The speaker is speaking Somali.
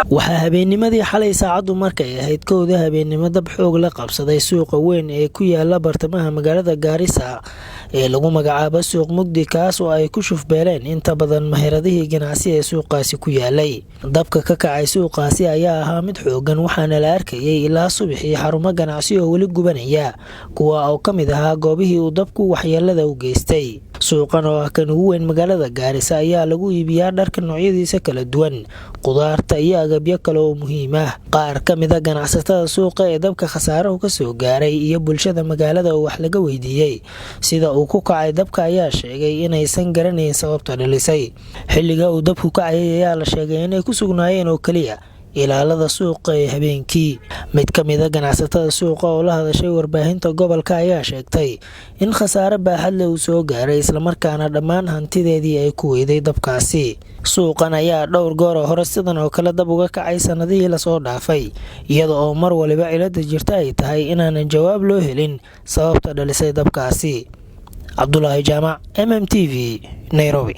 Waxaa habeennimadii xalay saacaddu markay ahayd 1da habeennimo dab xoog la qabsaday suuqa weyn ee ku yaala bartamaha magaalada Gaarisa ee lagu magacaabo Suuq Mugdi, kaas oo ay ku shufbeeleen inta badan meheradihii ganacsi ee suuqaasi ku yaalay. Dabka ka kacay suuqaasi ayaa ahaa mid xoogan, waxaana la arkayay ilaa subaxii xarumo ganacsi oo weli gubanaya, kuwa oo ka mid ahaa goobihii uu dabku waxyeelada u geystay. Suuqan oo ah kan ugu weyn magaalada Gaarisa ayaa lagu iibiyaa dharka noocyadiisa kala duwan, qudaarta iyo agabyo kale oo muhiim ah. Qaar ka mid ah ganacsatada suuqa ee dabka khasaaruhu ka soo gaaray iyo bulshada magaalada oo wax laga weydiiyey sida uu ku kacay dabka ayaa sheegay inaysan garanayn sababta dhalisay. Xilliga uu dabku kacayay ayaa la sheegay inay ku sugnaayeen oo keliya ilaalada suuqa ee habeenkii. Mid ka mid ah ganacsatada suuqa oo la hadashay warbaahinta gobolka ayaa sheegtay in khasaare baaxad leh uu soo gaaray, islamarkaana dhammaan hantideedii ay ku weyday dabkaasi. Suuqan ayaa dhowr goor oo hore sidan oo kale dab uga kacay sanadihii lasoo dhaafay, iyada oo mar waliba cilada jirta ay tahay inaanan jawaab loo helin sababta dhalisay dabkaasi. Cabdulaahi Jaamac, MMTV, Nairobi.